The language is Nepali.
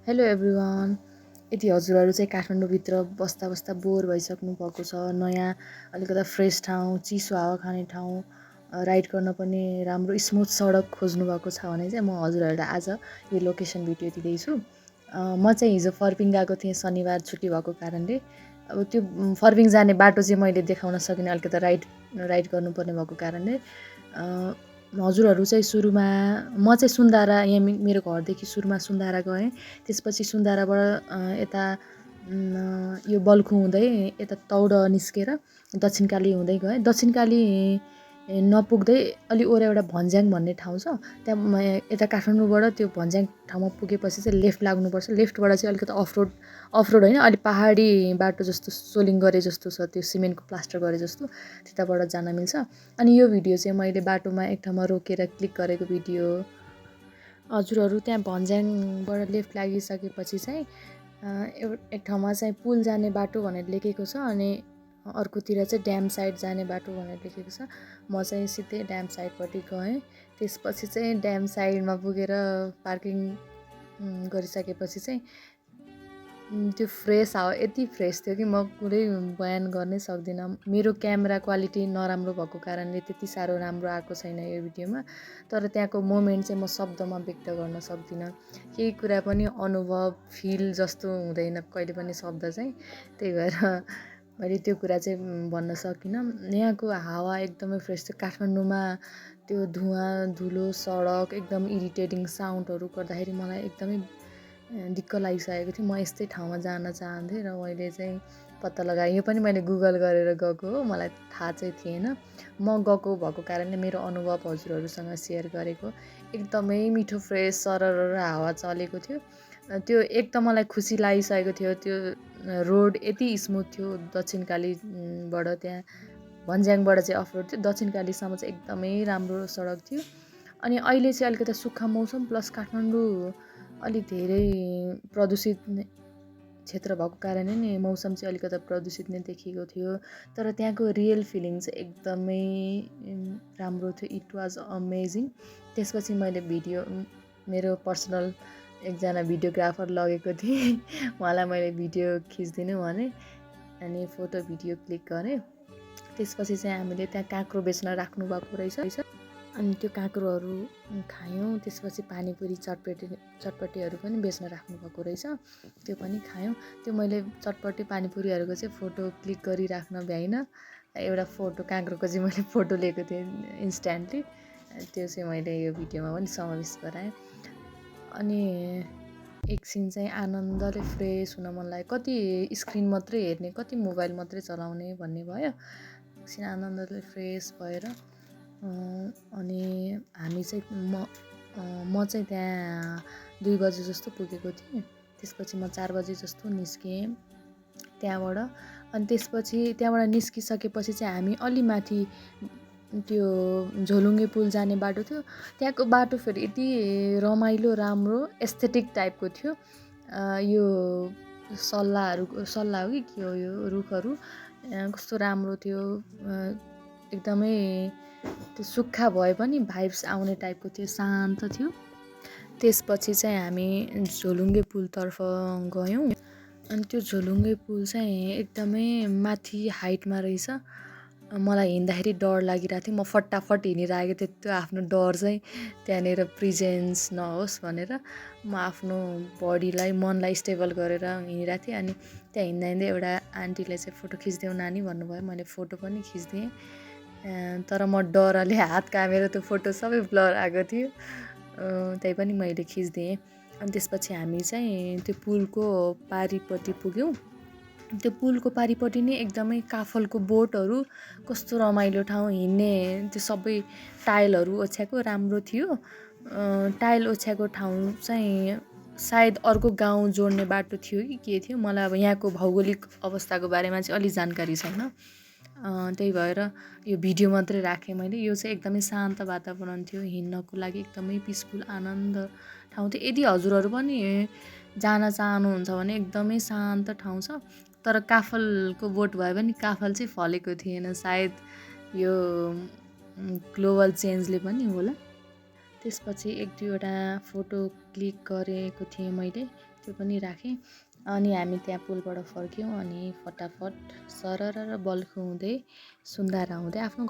Hello everyone. यदि हजुरहरू चाहिँ काठमाडौँभित्र बस्दा बस्दा बोर भइसक्नु भएको छ, नयाँ अलिकता फ्रेस ठाउँ, चिसो हावा खाने ठाउँ, राइड गर्न पनि राम्रो स्मुथ सडक खोज्नु भएको छ भने चाहिँ म हजुरहरूलाई आज यो लोकेसन भिडियो दिँदैछु। म चाहिँ हिजो फर्पिङ गएको थिएँ शनिबार छुट्टी भएको कारणले। अब त्यो फर्पिङ जाने बाटो चाहिँ मैले देखाउन सकिनँ, अलिकता राइड गर्नुपर्ने भएको कारणले। हजुरहरू चाहिँ सुरुमा म चाहिँ सुन्दारा, यहाँ मेरो घरदेखि सुरुमा सुन्दारा गएँ। त्यसपछि सुन्दाराबाट यता यो बल्खु हुँदै यता तौड निस्केर दक्षिणकाली हुँदै गएँ। दक्षिणकाली नपुग्दै अलि ओर एउटा भन्ज्याङ भन्ने ठाउँ छ, त्यहाँ यता काठमाडौँबाट त्यो भन्ज्याङ ठाउँमा पुगेपछि चाहिँ लेफ्ट लाग्नुपर्छ। लेफ्टबाट चाहिँ अलिकति अफरोड होइन, अलि पहाडी बाटो जस्तो सोलिङ गरे जस्तो छ, त्यो सिमेन्टको प्लास्टर गरे जस्तो, त्यताबाट जान मिल्छ। अनि यो भिडियो चाहिँ मैले बाटोमा एक ठाउँमा रोकेर क्लिक गरेको भिडियो। हजुरहरू त्यहाँ भन्ज्याङबाट लेफ्ट लागिसकेपछि चाहिँ एक ठाउँमा चाहिँ पुल जाने बाटो भनेर लेखेको छ, अनि अर्कोतिर चाहिँ ड्याम साइड जाने बाटो भनेर लेखेको छ। म चाहिँ सिधै ड्याम साइडपट्टि गएँ। त्यसपछि चाहिँ ड्याम साइडमा पुगेर पार्किङ गरिसकेपछि चाहिँ त्यो फ्रेस हावा यति फ्रेस थियो कि म पुरै बयान गर्नै सक्दिनँ। मेरो क्यामेरा क्वालिटी नराम्रो भएको कारणले त्यति साह्रो राम्रो आएको छैन यो भिडियोमा, तर त्यहाँको मोमेन्ट चाहिँ म शब्दमा व्यक्त गर्न सक्दिनँ। केही कुरा पनि अनुभव फिल जस्तो हुँदैन कहिले पनि शब्द चाहिँ, त्यही भएर मैले त्यो कुरा चाहिँ भन्न सकिनँ। यहाँको हावा एकदमै फ्रेस थियो। काठमाडौँमा त्यो धुवाँ धुलो सडक एकदम इरिटेटिङ साउन्डहरू गर्दाखेरि मलाई एकदमै दिक्क लागिसकेको थियो। म यस्तै ठाउँमा जान चाहन्थेँ र मैले चाहिँ पत्ता लगाएँ। यो पनि मैले गुगल गरेर गएको हो, मलाई थाहा चाहिँ थिएन। म गएको भएको कारणले मेरो अनुभव हजुरहरूसँग सेयर गरेको। एकदमै मिठो फ्रेस सरर हावा चलेको थियो। त्यो एक त मलाई खुसी लागिसकेको थियो, त्यो रोड यति स्मुथ थियो। दक्षिणकालीबाट त्यहाँ भन्ज्याङबाट चाहिँ अफरोड थियो, दक्षिणकालीसम्म चाहिँ एकदमै राम्रो सडक थियो। अनि अहिले चाहिँ अलिकति सुक्खा मौसम प्लस काठमाडौँ अलि धेरै प्रदूषित क्षेत्र भएको कारणले नि मौसम चाहिँ अलिकति प्रदूषित नै देखिएको थियो। तर त्यहाँको रियल फिलिङ चाहिँ एकदमै राम्रो थियो। It was amazing. त्यसपछि मैले भिडियो मेरो पर्सनल एकजना भिडियोग्राफर लगेको थिएँ, उहाँलाई मैले भिडियो खिचिदिनु भने, अनि फोटो भिडियो क्लिक गरेँ। त्यसपछि चाहिँ हामीले त्यहाँ काँक्रो बेच्न राख्नु भएको रहेछ, अनि त्यो काँक्रोहरू खायौँ। त्यसपछि पानीपुरी चटपटीहरू पनि बेच्न राख्नुभएको रहेछ, त्यो पनि खायौँ। त्यो मैले चटपटी पानीपुरीहरूको चाहिँ फोटो क्लिक गरिराख्न भ्याइनँ। एउटा फोटो काँक्रोको चाहिँ मैले फोटो लिएको थिएँ इन्स्ट्यान्टली, त्यो चाहिँ मैले यो भिडियोमा पनि समावेश गराएँ। अनि एकछिन चाहिँ आनन्दले फ्रेस हुन मन लाग्यो। कति स्क्रिन मात्रै हेर्ने, कति मोबाइल मात्रै चलाउने भन्ने भयो। एकछिन आनन्दले फ्रेस भएर अनि हामी चाहिँ म चाहिँ त्यहाँ 2 बजे जस्तो पुगेको थिएँ। त्यसपछि म 4 बजे जस्तो निस्केँ त्यहाँबाट। अनि त्यसपछि त्यहाँबाट निस्किसकेपछि चाहिँ हामी अलि माथि त्यो झोलुङ्गे पुल जाने बाटो थियो। त्यहाँको बाटो फेरि यति रमाइलो राम्रो एस्थेटिक टाइपको थियो। यो सल्लाह हो कि के हो यो रुखहरू कस्तो राम्रो थियो। एकदमै त्यो सुक्खा भए पनि भाइब्स आउने टाइपको थियो, शान्त थियो। त्यसपछि चाहिँ हामी झोलुङ्गे पुलतर्फ गयौँ। अनि त्यो झोलुङ्गे पुल चाहिँ एकदमै माथि हाइटमा रहेछ। मलाई हिँड्दाखेरि डर लागिरहेको थियो, म फटाफट हिँडिरहेको थिएँ। त्यो आफ्नो डर चाहिँ त्यहाँनिर प्रेजेन्स नहोस् भनेर म आफ्नो बडीलाई मनलाई स्टेबल गरेर हिँडिरहेको थिएँ। अनि त्यहाँ हिँड्दा एउटा आन्टीले चाहिँ फोटो खिचिदेऊ नानी भन्नुभयो। मैले फोटो पनि खिचिदिएँ, तर म डरले हात कामेर त्यो फोटो सबै ब्लर आएको थियो, त्यही पनि मैले खिचिदिएँ। अनि त्यसपछि हामी चाहिँ त्यो पुलको पारिपट्टि पुग्यौँ। त्यो पुलको पारिपट्टि नै एकदमै काफलको बोटहरू, कस्तो रमाइलो ठाउँ। हिँड्ने त्यो सबै टाइलहरू ओछ्याएको राम्रो थियो। टाइल ओछ्याएको ठाउँ चाहिँ सायद अर्को गाउँ जोड्ने बाटो थियो कि के थियो, मलाई अब यहाँको भौगोलिक अवस्थाको बारेमा चाहिँ अलि जानकारी छैन। त्यही भएर यो भिडियो मात्रै राखेँ मैले। यो चाहिँ एकदमै शान्त वातावरण थियो, हिँड्नको लागि एकदमै पिसफुल आनन्द ठाउँ थियो। यदि हजुरहरू पनि जान चाहनुहुन्छ भने एकदमै शान्त ठाउँ छ। तर काफलको बोट भए पनि काफल चाहिँ फलेको थिएन, सायद यो ग्लोबल चेन्जले पनि होला। त्यसपछि 1-2वटा फोटो क्लिक गरेको थिएँ मैले, त्यो पनि राखेँ। अनि हामी त्यहाँ पुलबाट फर्क्यौँ अनि फटाफट सरर बल्खु हुँदै सुन्धारा हुँदै आफ्नो